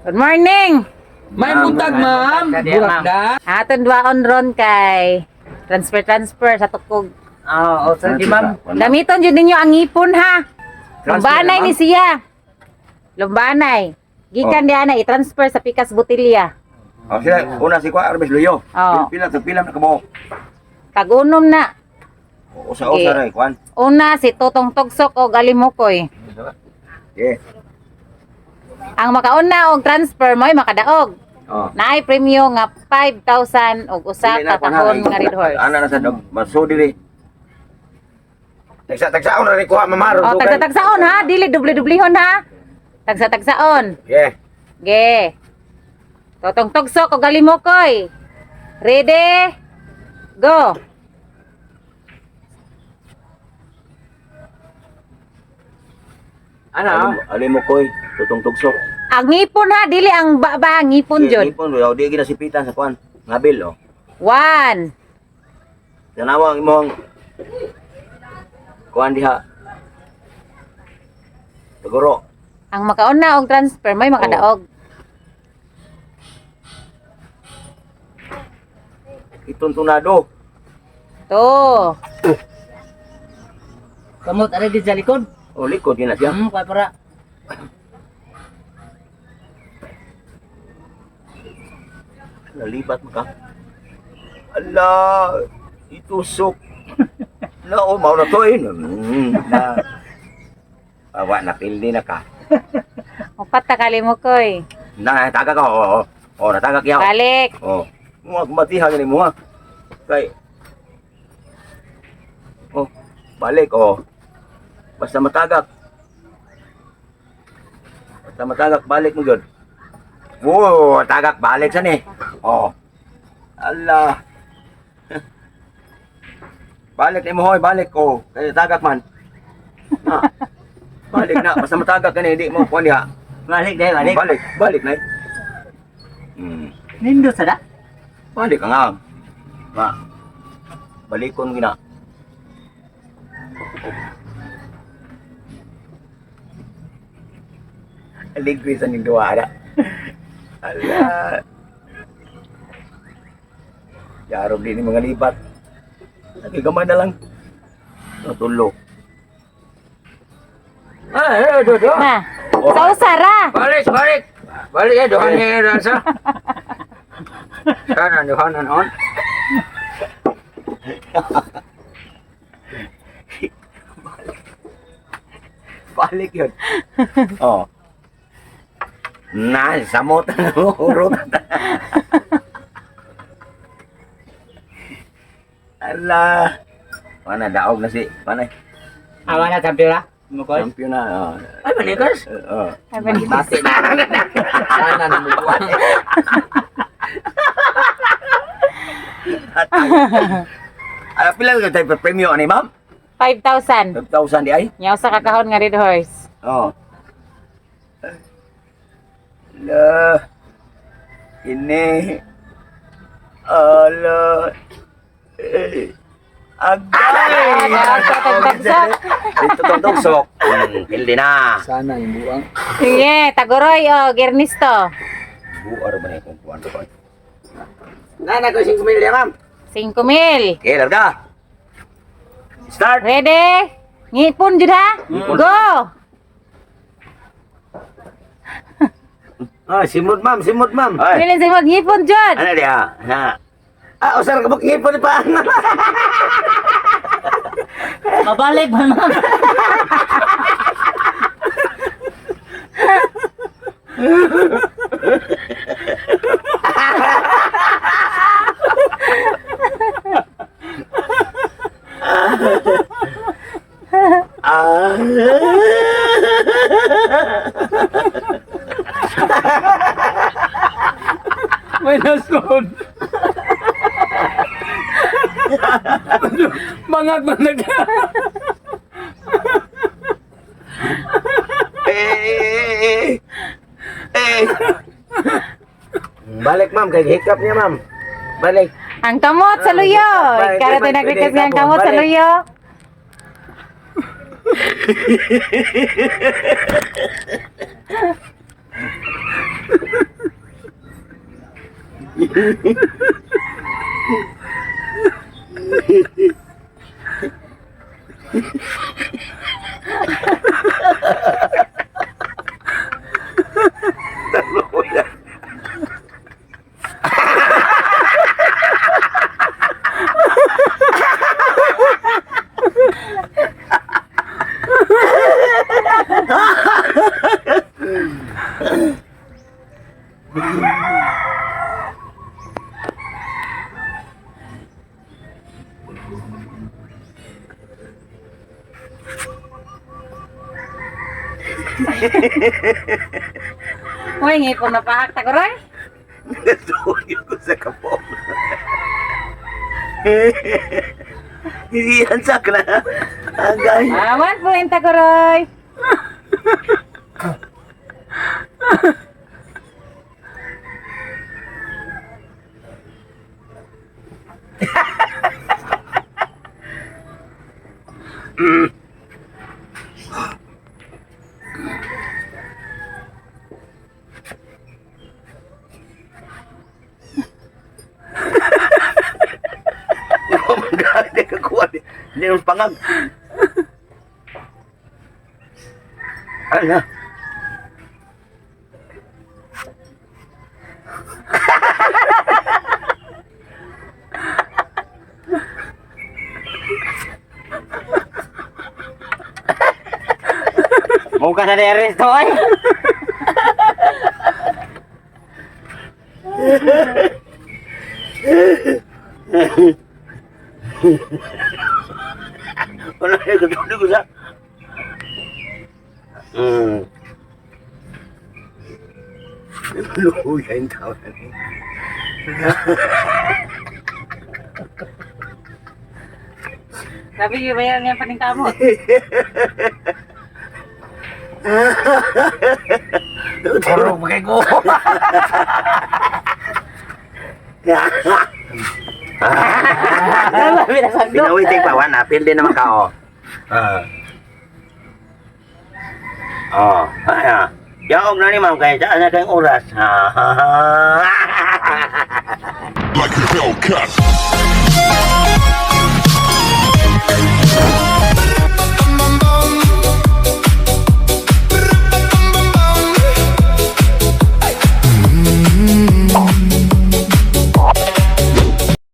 Good morning. May buntag, ma'am. Burak da. Aton duaon ron kay transfer transfer sa tukog. Ah, oh, sige, ma'am. Gamiton jud ninyo ang ngipon ha. Transfer, Lumbanay ni ma'am? siya. Lumbanay. Gikan oh. Diana i-transfer sa Pikas Botilya. Oh, sila una si Kuya Arbes Luyo. Oo. Pila sa pila na kamo. Tagunom na. Usa-usa Okay. ra kuan. Una si Tutong Tugsok og Alimukoy. Okay. Ang makauna og transfer mo'y makadaog. Oh. Naay premyo nga 5,000 og usa Dili na, ka kahon kuan, ha, nga Red Horse. Ana na sa dog, maso diri. Tagsa-tagsaon na rin kuha, ma'am. ha? O tagsa-tagsaon ha, dili dubli-dublihon ha. Tagsa-tagsaon. Yeah. Ge. Totong tugsok og Alimukoy. Ready? Go. Ano? Alim mo koy, tutong tugsok. Ang ngipon ha, dili ang baba, ang ngipon jud. Ngipon, oh, di ginasipitan sa kuan. Ngabil oh. One. Tanawa ang imong kuan diha. Taguro. Ang makauna og transfer may makadaog. Ituntunado. To. Kamot ari di sa likod. Oh, likod yun na siya. Kaya para. Nalibat mo ka. Ala, itusok. Na, oh, mao na to eh. Na. Awa, napildi na ka. Upat ta Kalimukoy. Na, taga ka, oo. Oh, oh, natagak yaw. Balik. Oh. Mga kumatiha gani mo ha. Kay. Oh, balik oh. Basta matagak. Basta matagak, balik mo gyud. Wow, tagak balik sa ni. Oh. Allah. Balik ni mo hoy, balik oh. Kay tagak man. Na. Balik na, basta matagak kani di mo kuan diha. Balik dai, balik. Balik, balik na. Nindot sa da. Balik ka nga. Ma. Balikon gina. Aligri sa ning duwa ara. Ala. Yarog din ni mga libat. Nagigamay na lang. Natulo. Ah, eh, do, do. Na. Oh. Sa usara. Balik, balik. Balik eh, dohan niya yun sa. Sana, dohan na noon. Balik yun. Oh. Na, samot na urot. Ala. Mana daog na si, mana? Awa na champion na. Mukoy. Champion na. Oh. Ay, balikas. Oh. Ay, balik. Bati na. Sana na mubuan. Ala pila ka tayo premyo ani ma'am? 5,000. 5,000 di ay. Nya usa ka kahon nga Red Horse. Oh. Ala. Ini. Ala. Eh. Agay! Tagtagsak. Dito tong tugsok. Pildi na. Sana yung buang. Sige, Taguroy o Ernesto. Buar ba na kung kuwan ko? Na, ko 5 mil, ma'am. 5,000. Okay, larga. Start. Ready? Ngipon jud ha. Go. Ah, simod, ma'am. Simod, ma'am. Ay, Dili sa ngipon jud. ano diha? Ha. Ah, usar ka ngipon pa. Mabalik ba, ma'am? Ah. May nasod. Bangag man nag. Eh. Eh. Balik, ma'am. Kay hiccup niya, ma'am. Balik. Ang kamot sa luyo. Balik, Karate balik, nagrequest balik, nga ang kamot sa balik. luyo. Luya. Uy, ngipon na pahak ta kuroy. Nasuyo ko sa kapong. Hindi yan sakla. Agay. Ah, 1 point ta kuroy. Oh my God, nakakuha ni. Hindi yung pangag. Ala. Mukha sa aresto ay. Wala na katulog ko sa. Luya yung tao na ni. Sabi bayaran niya paningkamot. Turog pa kay ko. Pinawiting pa, wana. Pildi naman ka, oh. Ah. Oh, ay, ah. Yaog na ni ma'am, kaya saan na kayong oras. Like a Hellcat.